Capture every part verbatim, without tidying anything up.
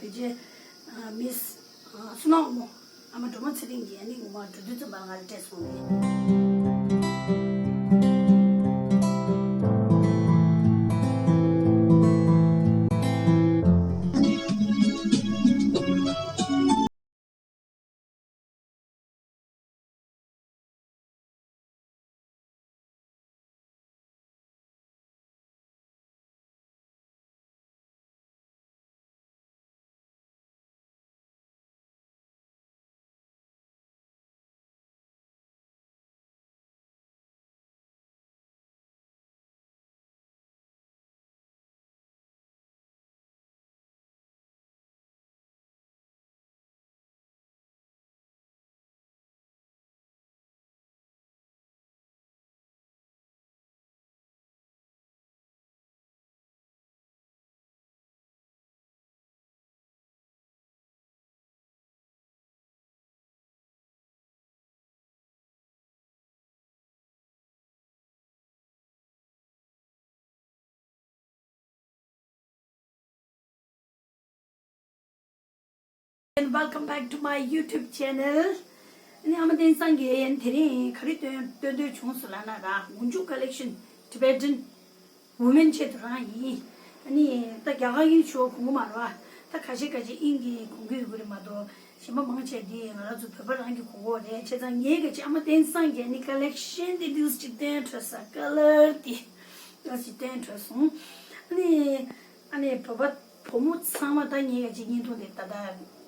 རྗེ་མིས་བསོད་ནམས་དབང་མོ། ཨ་མ་སྒྲོལ་མ་ཚེ་རིང་གིས་ཨ་ནི་ངོ་མ་འགྲོ་དུས་ཙམ་པ་ལ་ང་ལ་སྤྲད་སོང་ནས། And welcome back to my YouTube channel. ཨ་ནི་ཨ་མ་བསྟན་བཟང་གིས་དེ་རིང་ག་རེ་སྟོན་སྟོན་འདོད་བྱུང་སོང་ལབ་ན། ར་འོག་འཇུག་ཀ་ལེག་ཤན་ཊི་བེ་ཊན་ཝུ་མེན་ཆེད་དུ་རང་ཡིན། ཨ་ནི་ད་རྒྱ་གར་ཡིན་ཆོག་གོང་མ་ར། ད་ཁ་ཤས་ཁ་ཤས་དབྱིན་ཇི་གོ་གི་ཡོད་ཀྱི་རེད་མ་གཏོགས། གཞན་པ་མང་ཆེ་དེ་ང་རང་ཚོ་བོད་པ་རང་གི་གོ་གོ་རེད། བྱས་ཙང་ངས་ག་ཅིག་ཨ་མ་བསྟན་བཟང་གིས་ཨ་ནི་ཀ་ལེག་ཤན་དེ་ཏོག་ཙམ་ཅིག་སྟོན་འཕྲོད་ས། ཀ་ལར་དེ་ཏོག་ཙམ་ཅིག་སྟོན་འཕྲོད་སོང་། ཨ་ནི་ཨ་ནི་བོད་པ་བུ་མོ་ཚང་མ་ད་ངས་ག་ཅིག་བརྙན་ཐུང་དེ་ད་ད་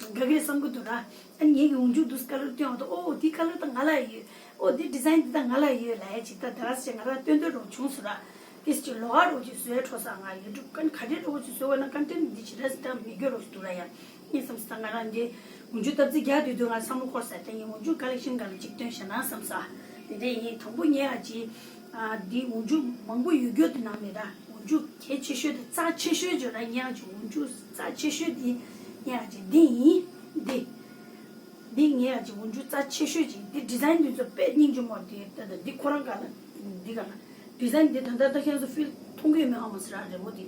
དགའ་གི་རེད་བསམ་གི་འདུག་ར། ཨ་ནི་ངས་གི་འོག་འཇུག་དུས་ཀ་ལར་སྟོན་འོ་ད། ཨོ་དེ་ཀ་ལར་ད་ང་ལ་ཡོད། ཨོ་དེ་ཌི་ཟའིན་དེ་ད་ང་ལ་ཡོད་ལབ་ཡ་ཅིག་ད་དེ་ར་ཟེར་ང་ར་སྟོན་འདོད་རོགས་བྱུང་སོང་ར། ཏིས་ཅིག་ལོགས་ཀ་རོགས་ཅིག་བཟོས་འཕྲོ་ས། ང་ཡུ་ཊུབ་ཀ་ག་འདྲས་རོགས་ཅིག་བཟོས་པ་ན་ཀོན་ཊེན་ཊི་འདི་ཇི་འདྲ་ཞིག་ད་མི་དགོས་རོགས་ཅིག་འདུག་ར། ཡ་ངས་བསམ་ས་ད་ང་རང་འདི་འོག་འཇུག་སྟབས་རྩིས་རྒྱག་དུས་དུས་ང་བསམ་བློ་འཁོར་ས། དེ་ངས་འོག་འཇུག་ཀ་ལེག་ཤན་སྒང་ལ་ཅིག་སྟོན་བཞག་ན་བསམ་ས། དེ་འདྲས་ཡིན། དང་པོ་ངས་ཡ་ཅིག་ཨ་འདི་འོག་འཇུག་མང་པོ་ཡོད་རྒྱུ་དེ་ནང་ནས་ར་འོག་འཇུག་གལ་ཆེ་ཤོས་དེ་རྩ་ཆེ་ཤོས་ཅིག་ར། ངས་ཡ་ཅིག་འོག་འཇུག་རྩ་ཆེ་ཤོས་དེ་ངས་ཡ་ཅིག་འདི་ཡིན། འདི། འདི་ངས་ཡ་ཅིག་འོག་འཇུག་རྩ་ཆེ་ཤོས་ཅིག་འདི་ཌི་ཟའིན་འདི་ཚོ་དཔེ་སྙིང་རྗེ་མོ། འདི་ད་ལྟ་འདི་ཁོ་རང་ག་ལ་འདི་ག་ལ་ཌི་ཟའིན་འདི་ད་ལྟ་ད་ཁྱེད་ཚོ་ཕིལ་མཐོང་གི་ཡོད་མེད་ཨ་མ་ཟེར་ར། རི་མོ་འདི་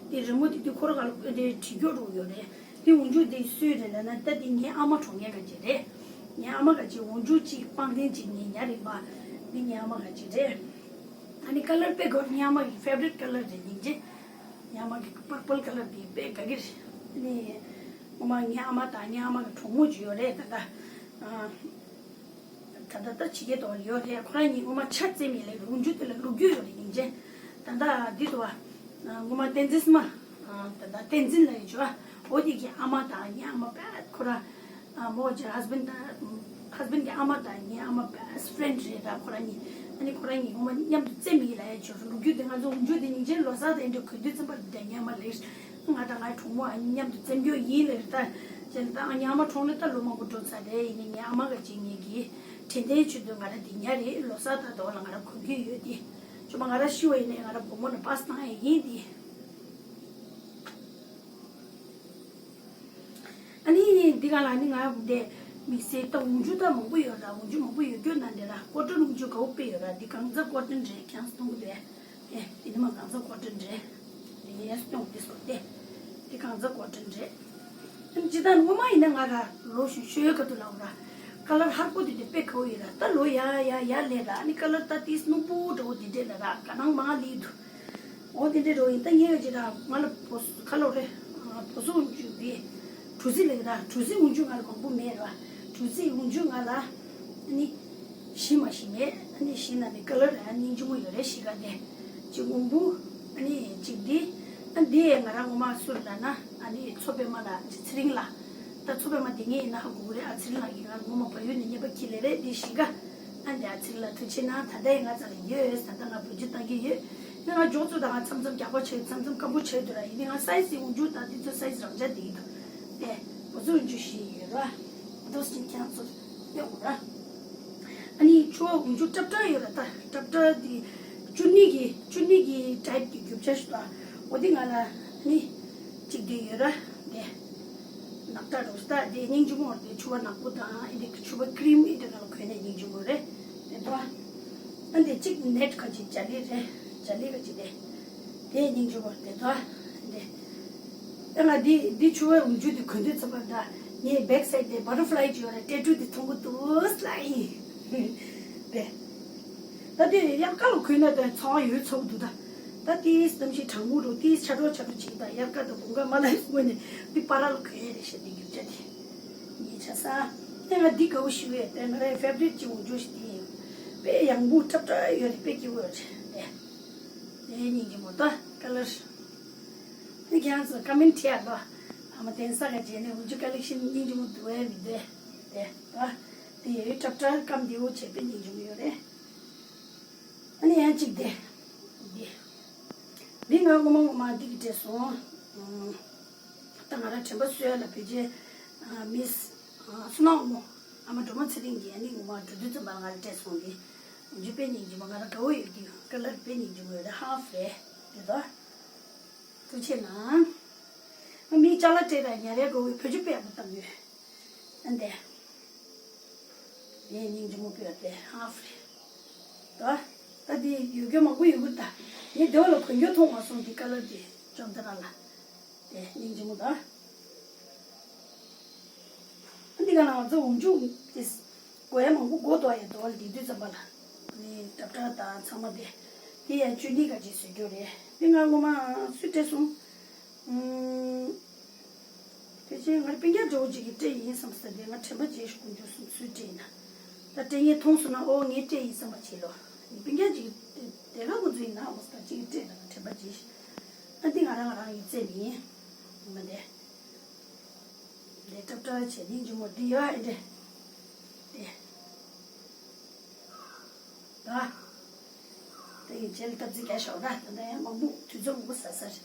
འདི་རི་མོ་འདི་འདི་ཁོ་རང་ག་ལ་འདི་བྲིས་རྒྱུ་རུ་ཡོད་རེད། འདི་འོག་འཇུག་འདི་སུའི་རེད་ལབ་ན། ད་འདི་ངའི་ཨ་མ་གྲོངས་ངེས་ག་ཅིག་རེད། ངའི་ཨ་མ་ག་ཅིག་འོག་འཇུག་ཅིག་པང་གདན་ཅིག་ངའི་ཉར་རེད་པ། འདི་ངའི་ཨ་མ་ག་ཅིག་རེད། ཨ་ནི་ཀ་ལར་དཔེ་དགའ་བོ། ངའི་ཨ་མ་གི་ཕེ་ཝ་རིཊ་ཀ་ལར་རེད་སྙིང་རྗེ། ངའི་ཨ་མ་གི་པར་པལ་ཀ་ལར་དེ་དཔེ་དགའ་གི་རེད། ཨ་ནི་ངོ་མ་ངའི་ཨ་མ་དང་ངའི་ཨ་མ་གི་གྲོགས་མོ་ཅིག་ཡོད་རེད། ད་ལྟ་ཨ་ད་ལྟ་ད་ཕྱི་རྒྱལ་དུ་ཡོད་རེད། ཁོ་རང་གཉིས་ངོ་མ་ཆ་རྩེས་མེད་ལེ། འོག་འཇུག་དེ་ལ་ལོ་རྒྱུས་ཡོད་རེད་སྙིང་རྗེ། ད་ལྟ་འདི་དུ་བ་ངོ་མ་བསྟན་འཛིན་མ། ད་ལྟ་བསྟན་འཛིན་ལབ་ཡོད་ཅིག་བ། འོ་དེ་གི་ཨ་མ་དང་ངའི་ཨ་མ་དཔེ་ཁོ་རང་། ཨ་མོ་ཅིག་ཧས་བྷེན་ཌི་དང་ཧས་བྷེན་ཌི་གི་ཨ་མ་དང་ངའི་ཨ་མ་བེ་སི་ཊི་ཕེ་རེན་ཌི་རེད་ད། ཁོ་རང་གཉིས་ཨ་ནི་ཁོ་རང་གཉིས་ངོ་མ་མཉམ་དུ་རྩེད་མོ་ལབ་ཡ་ཅིག་ཡོད་རེད། ལོ་རྒྱུས་དེ་ང་ཚོ་འོག་འཇུག་དེ་སྙིང་རྗེ་ལོ་གསར་དང་འདྲ་གོ་དུས་ཙམ་པ་དེ་ངའི་ཨ་མ་ལེགས། ང་དང་ངའི་གྲོགས་མོ་ཨ་མཉམ་དུ་རྩེད་མོ་ཡིན་ལེ་རེད་ད། བྱས་ན་ད་ངའི་ཨ་མ་གྲོངས་ནས་ད་ལོ་མང་པོ་འགྲོ་ཚར་རེད། ཡིན་ནའི་ངའི་ཨ་མ་ག་ཅིག་ངེད་ཀྱི་དྲན་རྟེན་ཆེད་དུ་ང་རང་དེ་ཉར་རེད། ལོ་གསར་དང་དེ་བ་ལ་ང་རང་གོན་གྱི་ཡོད་དེ། ཅོ་མ་ང་རང་ཤི་བ་ཡིན་ནའི་ང་རང་བུ་མོ་ལ་པཱ་སི་བཏང་ཡ་ཡིན་དེ། ཨ་ནི་འདི་ག་ལ་ནི་ང་འདི་དམིགས་བསལ་ད་འོག་འཇུག་ད་མང་པོ་ཡོད་ར། འོག་འཇུག་མང་པོ་ཡོད་རྒྱུ་ན་འདི་ར་ཀོ་ཊོན་འོག་འཇུག་དགའ་པོ་དཔེ་ཡོད་ར། འདི་གང་ཟག་ཀོ་ཊོན་རེད། ཁྱེད་རང་ཚོ་མཐོང་གི་འདུག་ཨེ། འདི་ནི་མ་གང་ཟག་ཀོ་ཊོན་རེད། འདི་ཡས་སྟོང་འདི་སྐོར་ཏེ། འདི་གང་ཟག་ཀོ་ཊོན་རེད། ཨ་ནི་ཇི་ལྟར་ངོ་མ་ཡིན་ན་ང་ར་ལོ་ཞུ་ཤོས་ག་དུ་ལའོ་ར། ཀ་ལར་ཧར་པོ་འདི་འདི་དཔེ་དགའ་པོ་ཡོད་ར། ད་ལོ་ཡ་ཡ་ཡ་ལས་ར། ཨ་ནི་ཀ་ལར་ད་ཏིས་སྣུག་པོ་འདྲ་བོ་འདི་འདྲས་ལ་ར་ག་ནང་མ་ལི་འདུག་འོ་དེ་འདྲའི་རོ་ཡིན། ད་ངས་ཡོད་ཅིག་ད་ང་ལ་བོ་སོ་ཁ་ལོ་རེ། བོ་སོ་འཇུག་དེ་གྲུ་གཟིངས་ལེགས་ད། གྲུ་གཟིངས་འོག་འཇུག་ང་ལ་མང་པོ་མེད་ར། གྲུ་གཟིངས་འོག་འཇུག་ང་ལ་ནི་བཞི་མ་བཞི་མེད། ནི་བཞི་ན་ནི་ཀ་ལར་ར་སྙིང་རྗེ་མོ་ཡོད་རེད། བཞི་ག་དེ་ཅིག་སྔོན་པོ། ནི་ཅིག་འདི་ཨ་འདི་ང་རང་ངོ་མ་སུ་ལ་ན་ཨ་ནི་མཚོ་པདྨ་ལ་ཚེ་རིང་ལ། ད་མཚོ་པདྨ་དེ་ངས་ཡིན་ན་ཧ་གོ་གི་རེད། ཨ་ཚེ་རིང་ལགས་ཀྱིས་ང་ངོ་མ་བལ་ཡུལ་ནས་རྔན་པ་འཁྱེར་ལེ་རེད། འདི་བཞི་ག་ཨ་འདྲ་ཚིག་ལ་ཐུགས་ཆེ་གནང་། ད་ལྟ་ཡི་ང་རྩ་ལ་ཡོད། ད་ལྟ་ང་བེད་སྤྱོད་བཏང་གི་ཡོད། ཡིན་ང་འཇོག་ཚོད་དང་ང་མཚམས་མཚམས་རྒྱག་པ་བྱེད། མཚམས་མཚམས་སྐམ་པོ་བྱེད་འདུག་ར། ཡིན་ནི་ང་སའི་ཛི་འོག་འཇུག་དང་འདི་ཚོ་སའི་ཛི་རང་འཇགས་བསྡད་ཀྱི་འདུག་སྟེ། འོ་ཚོད་འཇུ་ཤེས་ཡོད་ར། འདོགས་ཅིང་ཁྱེད་ཚོ་ཡོད་ར། ཨ་ནི་ཆུ་བ་འོག་འཇུག་ཏྲབ་ཏྲ་ཡོད་ར། ད་ཏྲབ་ཏྲ་འདི་བཅུ་གཉིས་ཀྱི་བཅུ་གཉིས་ཀྱི་ཊའིབ་ཀྱི་རྒྱུ་ཆ་ཞིག་དང་འོ་འདི་ང་ལ་ནི་གཅིག་འདི་ཡོད་ར། འདི། ནག་ཏྲ་རུ་སྟ་དེ་སྙིང་རྗེ་མོ་རེད། ཆུ་བ་ནག་པོ་དང་ཨེ་འདྲ་གི་ཆུ་བ་ཀི་རིམ་ཨེ་འདྲ་ནང་ལ་གོན་ནས་སྙིང་རྗེ་མོ་རེད། དེ་དོ། ཨ་འདི་གཅིག་ནེཊ་ཁ་ཅིག་ཇ་ལི་རེད། ཇ་ལི་ཁ་ཅིག་དེ། དེ་སྙིང་རྗེ་མོ་རེད་དོ། དེ། ད་ང་འདི་འདི་ཕྱུ་པའི་འོག་འཇུག་འདི་གོན་དུས་ཙམ་པ་ད་ངའི་back side དེ་butterfly ཅིག་ཡོད་རེད། ཏེ་ཊུ་དེ་མཐོང་གི་འདུག་ལ་ཡིན། དེ་ད་དེ་དབྱར་ཁ་ལ་གོན་ན་ད་ཚ་བ་ཡོད་ཚ་བོ་འདུག་ད་ད་ཏིས་གཏམ་ཤིག་གྲང་མོ་རུ་ཏིས་ཆ་གྲོགས་ཆ་གྲོགས་བྱེད་ད་དབྱར་ཁ་ད་དགུན་ཁ་མ་ལ་ཡོད་སྔོན་ནས་འདི་པ་ར་ལ་གོན་ཡ་རེད་ཤག་འདི་རྒྱུ་ཆ་དེ་ངའི་ཆ་ས། དེ་ང་འདི་དགའ་བོ་ཞིག་ཡོད་དེ་ང་རའི་favorite ཅིག་འོག་འཇུག་ཞིག་དེ་ཡིན། དཔེ་ཡང་བུ་ཁྲབ་ཁྲབ་ཡོད་རེད། དཔེ་སྐྱིད་པོ་ཡོད་རེད་དེ། དེ་སྙིང་རྗེ་མོ་ད་ཀ་ལར། དེ་ཁྱེད་རང་ཚོ་ཀ་མེན་བྲིས་ཡ་ལོ། ཨ་མ་དེང་སང་ག་བྱས་ནས་འུ་ཅུ་collection སྙིང་རྗེ་མོ་འདུག་ཨེ་མི་འདུག་ཨེ། དེ་ད་དེ་ཡོད་ཁྲབ་ཁྲབ་སྐམ་བདེ་བོ་བྱས་པའི་སྙིང་རྗེ་མོ་ཡོད་རེད། ཨ་ནི་ཡང་གཅིག་དེ། འདི་འདི་ང་ངོ་མ་ངོ་མ་འདི་གི་སྤྲད་སོང་། ཨུམ། ད་ང་རང་དྲན་པ་གསོས་ཡ་ལ་བེད་སྤྱད། ཨ་མིས། ཨ་བསོད་ནམས་མོ། ཨ་མ་སྒྲོལ་མ་ཚེ་རིང་གིས་ཨ་ནི་ངོ་མ་འགྲོ་དུས་ཙམ་པ་ང་ལ་སྤྲད་སོང་སྟེ། འཇུ་དཔེ་སྙིང་རྗེ་མོ། ང་རང་དགའ་བོ་ཡོད་དུས་ཀ་ལར་དཔེ་སྙིང་རྗེ་མོ་ཡོད་རེད། ཧཱ་ཧྥེ། དེ་ད། ཐུགས་ཆེ་གནང་། ཨ་མིའི་ཅ་ལག་སྤྲད་དང་ཉ་རའི་དགའ་བོའི་བེད་སྤྱོད་དཔེ་ཡག་པོ་བཏང་ཡོད། ཨ་འདས། ངའི་སྙིང་རྗེ་མོ་དཔེ་ཡག་དེ་ཧཱ་ཧྥེ། ད། ད་དེ་ཡོད་རྒྱུ་མང་པོ་ཡོད་གི་ད། ངས་དེ་བ་ལ་གོན་རྒྱུ་མཐོང་མ་སོང་དེ་ཀ་ལར་དེ་ཅོམ་ད་ར་ལ། དེ་སྙིང་རྗེ་མོ་ད། འདི་ག་ན་ང་ཚོ་འོག་འཇུག་དེ་དགོས་ཡ་མང་པོ་དགོས་འདུག་ཡ། དོ་ལ་དེ་དུས་ཙམ་པ་ལ་ནི་ཏབ་ཏྲ་དང་ཚང་མ་དེ་དེ་ཡ་བཅུ་གཉིས་ག་ཅིག་བཟོས་རྒྱུ་རེད། དེ་ང་ངོ་མ་སུས་སྤྲད་སོང་། ཨུམ། དེ་ཕྱིན་ང་སྤུན་ཀྱག་འདྲ་བོ་ཅིག་གིས་སྤྲད་ཡིན་བསམ་ས་དེ་ང་དྲན་པ་བརྗེད་ཤག་དཀོན་མཆོག་གསུམ། སུས་སྤྲད་ཡིན་ན། ད་སྤྲད་མཁན་མཐོང་སོང་ན་ཨོ་ངས་སྤྲད་ཡིན་བསམ་པ་བྱེད་ལོ། སྤུན་ཀྱག་ཅིག་དེ་ག་ཁོ་ཚོ་ཡིན་ན་ཨོ་ས་ཅིག་སྤྲད་ན་ང་དྲན་པ་བརྗེད་ཤག་ཨ་འདི་ང་རང་ང་རང་ཡིན་རྩེ་མིན། ངོ་མ་དེ། འདི་ཏབ་ཏབ་བྱས་ནི་འཇུ་མོ་འདི་ཡོད་ཨེ་འདྲེ། འདི། ད། ད་ཡིན་རྗེས་ལ་སྟབས་རྩེ་རྒྱག་ཤོག་ད། ད་ལྟ་ཡང་མང་པོ་དུས་ཚོད་མང་པོ་ཟ་ས་རེད།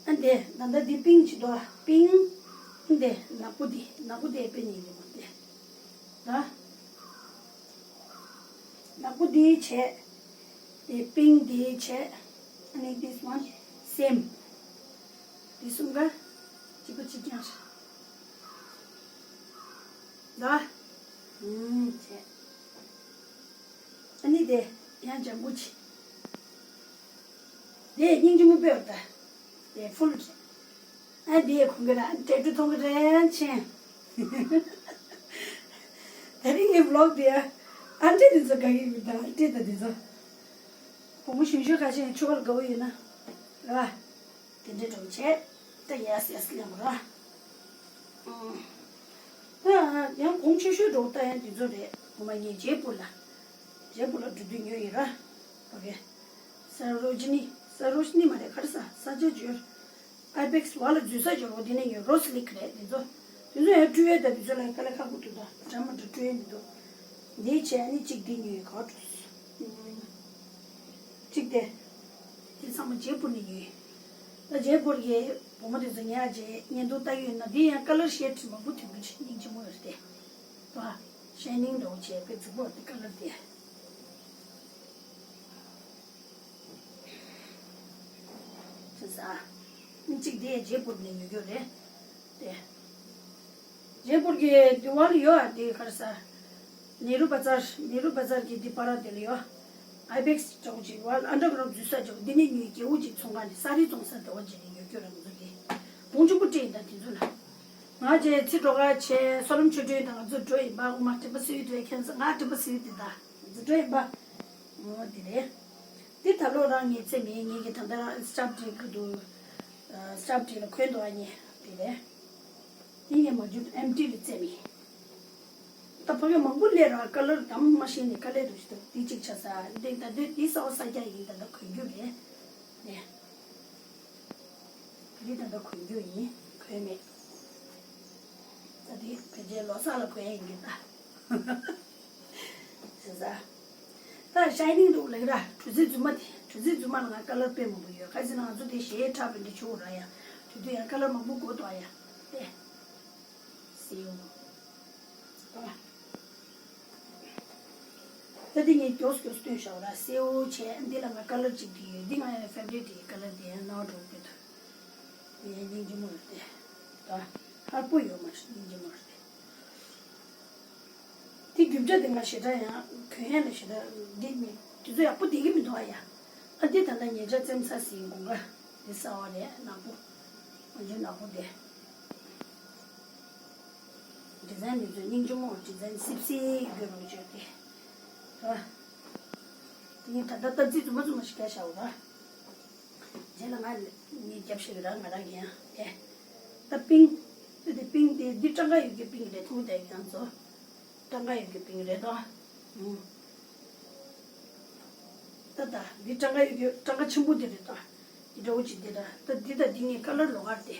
ཨ་འདི་ད་ལྟ་འདི་པིང་ཅིག་འདུག་ཨ། པིང་། འདི་ནག་པོ་འདི་ནག་པོ་འདི་དཔེ་ཉིན་འདི་མོ་འདི། ད། ནག་པོ་འདི་བྱས། འདི་པིང་འདི་བྱས། ཨ་ནི་this one same། འདི་གསུམ་ཀ་གཅིག་པ་གཅིག་རྐྱང་རེད། ད། ཨུམ་བྱས། ཨ་ནི་དེ་ཡང་ལྗང་གུ་ཆེ། དེ་སྙིང་རྗེ་མོ་དཔེ་བ་ད། དེ་ཕུལ་རེད། ཨ་དེ་གོང་གི་ར་ཏེ་ཀྲུ་མཐོང་གི་རན་ཆེན། དེ་རིང་ངའི་vlog དེ་ཨ་འདྲེ་དེ་ཚོ་དགའ་གི་མི་ད་ཨ་འདྲེ་ད་དེ་ཚོ། བུ་མོ་གཞོན་གཞོན་ཁ་ཤས་ཆུ་བར་དགའ་བོ་ཡོད་ན། ར། དེ་འདྲའི་འགྲོ་བྱས། ད་ཡས་ཡས་ལེན་པ་ར། ཨང་། ད་ཡང་གོང་ཆེ་ཤོས་འགྲོ་ད་ཡང་དེ་ཚོ་རེད། ངོ་མ་ངས་ཇེ་པུར་ལ། ཇེ་པུར་ལ་འགྲོ་དུས་ཉོས་ཡིན་ར། ཨོ་ཀེ། ས་རོ་ཇི་ནི། ས་རོ་ཇི་ནི་མ་རེད་ག་རེ་ཟ་ས་ཆ་འཇོར། ཨའི་བེག་སི་བ་ལ་འཛུལ་ས་འཇོར་འོ་དེ་ནས་ཉོས་རོ་སི་ལིག་རེད་དེ་ཚོ། དེ་ཚོ་ཡང་སྤྲུལ་ཡས་ད་དེ་ཚོ་ལ་དཀའ་ལས་ཁག་པོ་འདུག་ད་འདྲ་མ་འདྲ་སྤྲུལ་ཡས་མི་འདུག་འདི་བྱས་ནི་གཅིག་འདི་ཉོས་ག་འགྲོ། གཅིག་དེ། དེ་ཚང་མ་ཇེ་པུར་ནས་ཉོས། ད་ཇེ་པུར་གྱི་བུ་མོ་དེ་ཚོ་ཉག་ཅེས་བརྙན་ཐུང་ལྟ་གི་ཡོད་ན་འདི་ཡང་ཀ་ལར་ཤེད་མང་པོ་དེ་འདུག་ཅེས་སྙིང་རྗེ་མོ་ཡོད་རེད་དེ། བ། ཤའི་ནིང་འདྲ་བོ་བྱས་དཔེ་རྫིག་པོ་རེད་དེ་ཀ་ལར་དེ། ཅི་ཟ། མི་གཅིག་དེ་ཇེ་པུར་ནས་ཉོ་རྒྱུ་རེད། དེ། ཇེ་པུར་གྱི་དེ་བ་ལ་ཡོད་ཨ་དེ་ག་རེ་ཟ། ནེ་རུ་བ་ཛར་ནེ་རུ་བ་ཛར་གྱི་དེ་པ་ར་དེ་ལ་ཡོད། ཨའི་བེག་སི་གྲོགས་ཅིག་བ་ལ་ཨན་ཌར་གྷ་རའུན་འཛུལ་ས་ཅིག་འདི་ནས་ཉོས་སྐྱེ་བོ་ཅིག་ཚོང་ཁང་ནས་ས་རི་བཙོང་ས་དེ་བ་ཅིག་ནས་ཉོ་རྒྱུ་ར་ང་ཚོ་དེ། བོང་ཆུང་པོ་སྤྲད་ཡིན་ད་དེ་ཚོ་ལ། ང་ཅེ་ཚི་འགྲོ་ག་ཆེ་སོ་ལམ་ཆོས་སྒྲོན་དང་ང་ཚོ་འགྲོ་ཡིན་པ་ངོ་མ་དྲན་པ་གསོས་ཡོད་དུས་ཁྱེད་ཚོ་ང་དྲན་པ་གསོས་ཡོད་དེ་ད་ང་ཚོ་འགྲོ་ཡིན་པ། ཨོ་དེ་རེད། འདི་ད་ལོ་རང་ངེས་ཚེ་མེད་ངེད་ཀྱི་ད་ལྟ་རང་སི་ཊབ་ཌི་གི་འདུག་སི་ཊབ་ཌི་ལ་གོན་འདུག་ཨ་ནི་དེ་རེད། འདི་ངས་མ་འཇུ་ཨེམ་ཊི་ལ་བཙལ་མི། ད་ཕ་གི་མང་པོ་སླེབས་ར་ཀ་ལར་དམ་མ་ཤེས་ནས་དཀའ་ལས་འདུག་ཞིག་འདུག་འདི་གཅིག་ཆ་ས་འདི་ད་འདི་འདི་གསར་པ་གསར་རྒྱག་ཡིན་ད་ལྟ་གོན་རྒྱུ་རེད། ནས། འདི་ད་ལྟ་གོན་རྒྱུ་ཡིན་གོན་མེད། ད་འདི་ཕལ་ཆེར་ལོ་གསར་ལ་གོན་ཡིན་གྱི་ད། ཟེར་ས། ད་ཤའི་ནིང་འདུག་ལེགས་ར་གྲུ་གཟིངས་རྫུན་མ་དེ་གྲུ་གཟིངས་རྫུན་མ་ལ་ང་ཀ་ལར་དཔེ་མང་པོ་ཡོད་ག་ཟེར་ན་ང་ཚོ་དེ་ཞེ་དྲག་པའི་འདི་ཆུ་བོ་ར་ཡ། དུས་དུས་ཡང་ཀ་ལར་མང་པོ་དགོས་འདུག་ཨ་ཡ། དེ། སེའུ། ད་འདི་ངས་མགྱོགས་མགྱོགས་སྟོན་བཞག་ར་སེའུ་བྱས་འདི་ལ་ང་ཀ་ལར་གཅིག་དེ་ཡོད་འདི་ང་ཡང་ཕེ་བ་རི་ཊི་ཡི་ཀ་ལར་དེ་ཡང་ནོར་འགྲོ་གི་འདུག་དེ་ཡང་སྙིང་རྗེ་མོ་རེད་དེ། ད་ཧར་པོ་ཡོད་མ་རེད་སྙིང་རྗེ་མོ་རེད་དེ། འདི་རྒྱུ་ཆ་དེ་ང་ཞེ་དྲག་ཡང་གོན་ཡ་ལ་ཞེ་དྲག་འདི་མི་དུས་ཚོད་ཡག་པོ་བསྡད་ཀྱི་མི་འདུག་ཨ་ཡ། ཨ་འདི་ད་ལྟ་ཉེ་ཆར་བཙེམ་ས་ཟིན་དགོངས་ཀ་འདི་གསར་བ་རེད་ནག་པོ། འདི་ནག་པོ་དེ། ཌི་ཛའིན་འདི་ཚོ་སྙིང་རྗེ་མོ། ཌི་ཛའིན་སིབ་སིབ་དགོས་རུང་བཅོས་ཏེ། ཨ། དེ་ནི་ད་ལྟ་སྟབས་རྩིས་རྫུན་མ་རྫུན་མ་ཞིག་བྱས་བཞག་འོ་ད། རྗེས་ལ་ང་ནི་རྒྱབ་ཤིག་ར་ང་རང་གི་ཡང་དེ། ད་པིང་། དེ་དེ་པིང་དེ་འདི་སྤྲང་ཀ་ཡོད་ཀྱི་པིང་རེད། མཐོང་དེ་ཡང་ཚོ། སྤྲང་ཀ་ཡོད་ཀྱི་པིང་རེད་དོ། ཨུ། ད་ད་འདི་སྤྲང་ཀ་ཡོད་ཀྱི་སྤྲང་ཀ་ཆེན་པོ་དེ་རེད་དོ། འདི་འདྲ་བོ་ཅིག་འདི་ད་ད་འདི་ད་འདི་ངའི་ཀ་ལར་ལོགས་ཀ་རེད་དེ།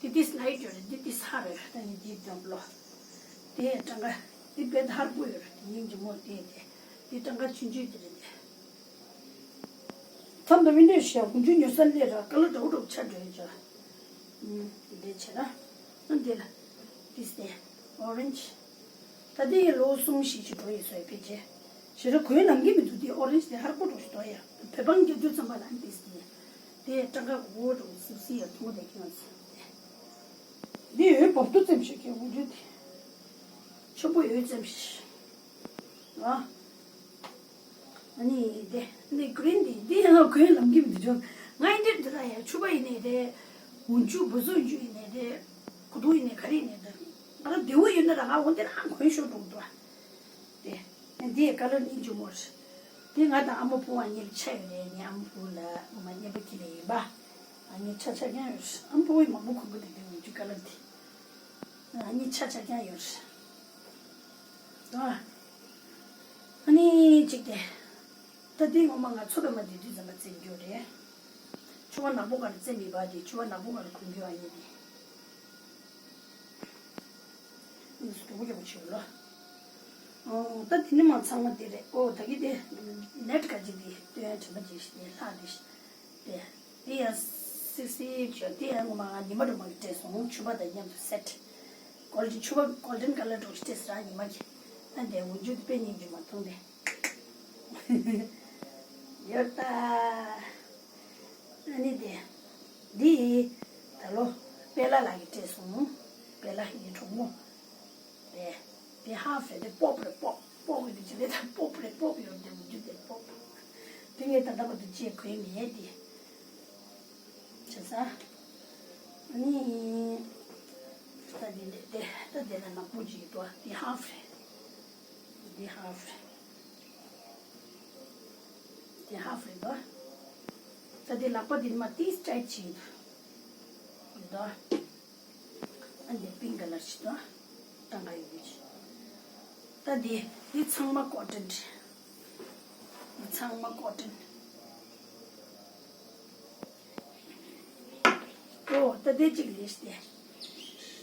འདི་འདི་སི་ལའིཊ་ཡོད་རེད། འདི་འདི་ས་རེད། ད་ནི་འདི་འདོན་ལོ། དེ་སྤྲང་ཀ་འདི་བེད་ཧར་པོ་ཡོད་རེད། དེ་སྙིང་རྗེ་མོ་དེ་དེ། འདི་སྤྲང་ཀ་ཆུང་ཆུང་དེ་རེད་དེ། མཚམས་དང་ཝིན་ཌོ་ཞེས་དགུན་ཆུ་ཉོ་ས་སླེབས་ར་ཀ་ལར་འདྲ་བོ་འདྲ་བོ་ཆགས་འགྲོ་ཡོད་ཅག་ཨུམ། འདི་བྱས་ན། ཨ་འདི་ལ། འདི་སྟེ། ཨོ་རེན་ཇི། ད་ལྟའི་ལོ་གསུམ་བཞི་ཅིག་འགྲོ་ཡོད་ས་ཡོད་ཕལ་ཆེར། ཞེ་དྲག་གོན་ལམ་གྱི་མི་འདུག་དེ་ཨོ་རེན་ཇི་དེ་ཧར་པོ་འགྲོ་ཞིག་འདུག་ཡ། བོད་པང་རྒྱབ་དུས་ཙམ་པ་ལ་འདི་སྟེ། དེ་སྤྲང་ཀ་འོ་འགྲོ་སིབ་སིབ་ཡ་མཐོང་དེ་ཁྱོད་ཚོ། འདི་འོད་འབབ་ཏུ་ཙམ་ཞིག་གི་འོ་རེད་དེ། ཆེན་པོ་ཡོད་ཙམ་ཞིག་ཨ། ཨ་ནི་དེ་ནི་གི་རིན་དེ་འདི་ཡང་གོན་ལམ་གྱི་མི་འདུག་ང་འདིར་འདི་ལ་ཡང་ཕྱུ་པ་ཡིན་ནའི་རེད། འོན་ཆུ་བུ་སུ་འཇུ་ཡིན་ནའི་རེད། གོ་ཐུག་ཡིན་ནའི་ག་རེ་ཡིན་ནའི་རེད། ང་རང་བདེ་བོ་ཡོད་ན་ར་ང་འོ་འདི་རང་གོན་ཤོར་འགྲོ་འདུག་དེ་འདི་ཡི་ཀ་ལར་སྙིང་རྗེ་མོ་རེད། དེ་ང་དང་ཨ་མ་བུ་བ་གཉིས་ལ་ཆ་ཡོད་རེད། ངའི་ཨ་མ་བུ་ལ་ཨ་མ་གཉེན་པོ་ཁྱེད་ལ་ཡིན་པ། ཨ་ནི་ཆ་ཆ་རྐྱང་ཡོད་རེད། ཨ་མ་བུ་བའི་མང་པོ་གོན་གི་འདུག་དེ་འོན་ཆུ་ཀ་ལར་དེ། ཨ་ནི་ཆ་ཆ་རྐྱང་ཡོད་རེད། ཨ་ནི་གཅིག་དེ། ད་དེ་ངོ་མ་ང་ཚོ་བོད་མ་དེ་དུས་ཙམ་པ་བཙེམ་རྒྱུ་རེད། ཕྱུ་པ་ནག་པོ་ག་རེ་བཙེམ་མི་པ་དེ་ཕྱུ་པ་ནག་པོ་ག་རེ་གོན་རྒྱུ་ཨ་ཡིན་དེ། ཨ་ནི་སུ་གྲོགས་པོ་རྒྱག་པོ་བྱེད་ལོ། ཨོ་ད་དེ་ནི་མ་ཚང་མ་དེ་རེད། ཨོ་ད་གི་དེ་ནེཊ་ག་ཅིག་དེ་སྟོན་དྲན་པ་ཅིག་ཞིག་དེ་ལྷག་དེ་ཞིག་དེ། དེ་ཡང་སིག་སིག་བྱོས། དེ་ཡང་ངོ་མ་ང་ཉི་མ་སྒྲོལ་མ་གིས་སྤྲད་སོང་། ཕྱུ་པ་དང་མཉམ་དུ་སེཊ། གོལ་ཌན་ཕྱུ་པ་གོལ་ཌན་ཀ་ལར་འདྲ་བོ་ཞིག་སྤྲད་སོང་ར་ཉི་མ་གིས། ཨ་འདྲའི་འོ་འཇུ་དེ་དཔེ་སྙིང་རྗེ་མོ་མཐོང་དེ། ཡོད་ད། ཨ་ནི་དེ། འདི་ད་ལོ་པེ་ལ་ལགས་ཀྱིས་སྤྲད་སོང་། པེ་ལ་ཡི་གྲོགས་མོ། དེ། དེ་ཧ་ཧྥེ་དེ་པོབ་རེད། པོབ། པོབ་གི་དེ་ཅི་ལས་ད་པོབ་རེད། པོབ་ཡོད་དེ་འོ་འཇུ་དེ་པོབ། དེ་ངས་ད་ལྟ་བར་དུ་ཅིག་གོན་མེད་དེ། བྱས་ཙང་། ཨ་ནི། ད་དེ་འདྲ་དེ་ད་དེ་ལ་ནག་པོ་ཅིག་འདུག་དེ་ཧ་ཧྥེ་རེད། དེ་ཧ་ཧྥེ་རེད། དེ་ཧ་ཧྥེ་རེད་དོ། ད་དེ་ལག་པ་དེ་མ་ཏིས་ཊའིཊ་བྱེད་ཀྱི་འདུག་ཨ་འདི་པིང་ཀ་ལར་ཞིག་དང་། སྤྲང་ཀ་ཡོད་པའི་ཞིག་ད་འདི་འདི་ཚང་མ་ཀོ་ཊོན་རེད། འདི་ཚང་མ་ཀོ་ཊོན། ཨོ་ད་འདི་གཅིག་ལས་ཏེ།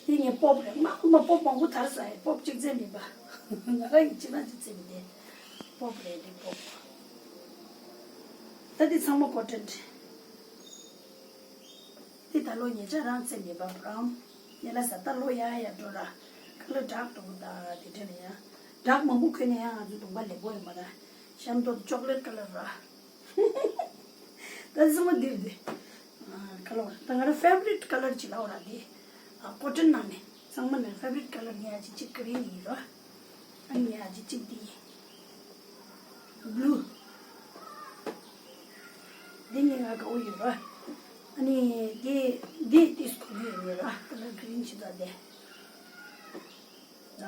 འདི་ངས་པོབ་རེད། མ་མ་པོབ་མང་པོ་དར་ས་ཡིན། པོབ་གཅིག་བཙེམ་མིན་པ། ང་རང་གི་ཅི་ན་ཅི་བཙེམ་མི་འདི། པོབ་རེད་འདི་པོབ། ད་འདི་ཚང་མ་ཀོ་ཊོན་རེད། དེ་ད་ལོ་ཉེ་ཆར་རང་བཙེམ་མེད་པ་བུ་རམ། ཉེ་ལ་ས་ད་ལོ་ཡ་ཡ་འགྲོ་ར། ཁ་ལོ་དྲག་འགྲོ་གི་ད་དེ་འདྲ་ལ་ཡ། དྲག་མང་པོ་གོན་ནས་ཡང་ང་ཚོ་གདོང་པ་ལེགས་པོ་ཡོད་མ་ར། གཤམ་ཐོག་ཅོག་ལེཊ་ཀ་ལར་ར། ད་སྲིད་མ་འདིར་འདི། ཁ་ལོ་ད་ང་ར་ཕེ་ཝ་རིཊ་ཀ་ལར་ཅིག་ལའོ་ར་འདི། ཀོ་ཊོན་ནང་ནས། ཚང་མ་ནས་ཕེ་ཝ་རིཊ་ཀ་ལར་ངའི་ཨ་ཅེ་གཅིག་གི་རིན་ཡིན་རོ། ཨ་ངའི་ཨ་ཅེ་གཅིག་དེ་ཡིན། བླུ། འདི་གཉིས་ང་དགའ་བོ་ཡོད་རོ། ཨ་ནི་འདི་འདི་ཏིས་གོ་གི་ཡོད་རོ། ཀ་ལར་གི་རིན་ཞིག་ད་དེ། ད།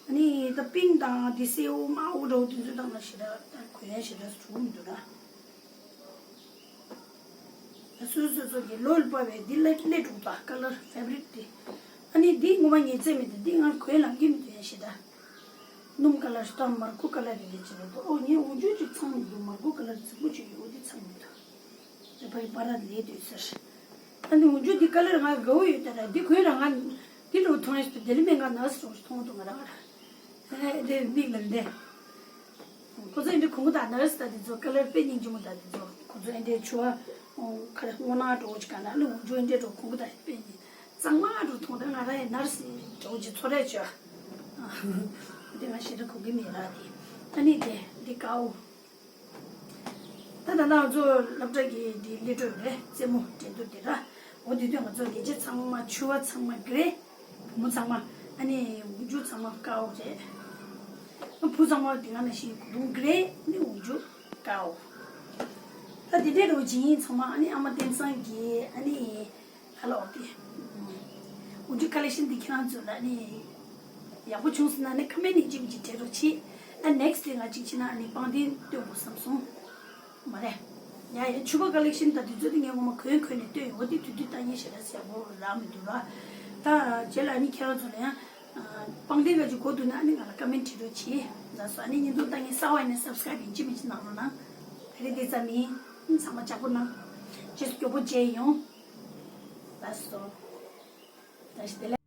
ཨ་ནི་ད་པིང་དང་འདི་སེའུ་དམར་པོ་འདྲ་བོ་དེ་ཚོ་དང་ལ་ཞེ་དྲག་ད་གོན་ཡ་ཞེ་དྲག་བྱུང་མི་འདུག་ར། སོ་སོ་སོ་གི་ལོ་ལ་བབས་པའི་འདི་ལ་ལས་དྲུག་པ་ཀ་ལར་ཕེ་ཝ་རིཊ་དེ། ཨ་ནི་འདི་ངོ་མ་ངས་བཙེམ་མེད་དེ་འདི་ང་གོན་ལ་འགྱུར་མི་འདུག་ཡ་ཞེ་དྲག་སྣུམ་ཀ་ལར་ཞིག་དང་མར་ཁུ་ཀ་ལར་རེ་རེ་བྱེད་པ་འདུག་ཨོ་ངས་འོག་འཇུག་ཅིག་ཚང་མི་འདུག་མར་ཁུ་ཀ་ལར་རྫིག་པོ་ཅིག་ཡོད་འདི་ཚང་མི་འདུག་དེ་ཕ་གི་པ་ར་ལས་འདུག་ཟེར། ཨ་ནི་འོག་འཇུག་འདི་ཀ་ལར་ང་དགའ་བོ་ཡོད་ད་ར་འདི་གོན་ར་ང་འདི་འདྲ་བོ་མཐོང་ཡ་ཞིག་ཏུ་དེ་ལི་མེད་ང་ནར་སི་རོགས་ཞིག་མཐོང་འདུག་ང་ར་ང་ར། ཨེ་དེ་མིག་ལ་འདི། ཁོ་ཚོ་ཨེ་འདྲའི་གོང་གུ་དང་ནར་སི་དང་དེ་ཚོ་ཀ་ལར་དཔེ་སྙིང་རྗེ་མོ་དང་དེ་ཚོ་ཁོ་ཚོ་ཨེ་འདྲའི་ཕྱུ་པ་ཁ་རེ་སྔོ་ནག་འདྲ་བོ་ཅིག་ག་ན་ཨ་ནི་འོག་འཇུག་ཨེ་འདྲའི་འདྲ་བོ་གོང་གུ་དང་དཔེ་གཙང་མ་འདྲ་བོ་མཐོང་ད་ང་རང་ཡང་ནར་སི་འདྲ་བོ་ཅིག་ཚོར་རེ་བྱོས། དེ་ང་ཞེ་དྲག་གོ་གི་མེད་ར་དེ། ཨ་ནི་དེ་འདི་ཀའོ། ད་ད་ང་ཚོ་སློབ་གྲྭ་གི་འདི་སླེབས་འགྲོ་རེད། རྩེད་མོ་འགྲན་བསྡུར་དེ་ར། འོ་དེ་དུས་ང་ཚོ་ལས་བྱེད་ཚང་མ་ཕྱུ་པ་ཚང་མ་གྷི་རེ། བུ་མོ་ཚང་མ། ཨ་ནི་འོག་འཇུག་ཚང་མ་ཀའོ་རེད། ཨ་བུ་ཚང་མ་དེ་ག་ནང་བཞིན་གོས་ཐུང་གྷི་རེ་ནི་འོག་འཇུག་ཀའོ། ད་དེ་འདྲའི་རོ་ཇིན་ཚང་མ་ཨ་ནི་ཨ་མ་བསྟན་སངས་ཀྱིས་ཨ་ནི། ཁ་ལོག་དེ། འུ་ཚོའི་ཀ་ལེག་ཤན་འདི་ཁྱེད་རང་ཚོ་ལ་ནི་ཡག་པོ་བྱུང་སོང་ན་ནི་ཁ་མེན་ནས་ཅིག་ཅིག་བྲིས་རོགས་གྱིས། ད་ནེག་སི་ཊི་ང་ཅིག་བྱས་ན་ནི་པང་གདན་སྟོན་དགོས་བསམ་སོང་། མ་རེད། ཡ་ཡ་ཕྱུ་པ་ཀ་ལེག་ཤན་དང་དེ་ཚོ་དེ་ངས་ངོ་མ་གོན་གོན་ནས་སྟོན་ཡོད་དེ་དུས་དུས་ལྟ་ཉན་ཞེ་དྲག་ཡག་པོ་རག་མི་འདུག་ར། ད་རྗེས་ལ་ནི་ཁྱེད་རང་ཚོ་ལ་ཡང་པང་གདན་ག་ཅིག་དགོས་འདུག་ན་ནི་ང་ལ་ཀ་མེན་བྲིས་རོགས་གྱིས། ལགས་སོ། ཨ་ནི་བརྙན་ཐུང་ལྟ་ཉན་གསར་པ་ཡིན་ན་སབ་སི་ཀ་རེབ་ཡིན་གཅིག་མིན་གཅིག་གནང་རོགས་གནང་། ད་རེས་འདི་ཙམ་ཡིན། ཚང་མ་ལྕགས་པོ་གནང་། རྗེས་སུ་མགྱོགས་པོ་མཇལ་ཡོང་། ལགས་སོ། བཀྲ་ཤིས་བདེ་ལེགས།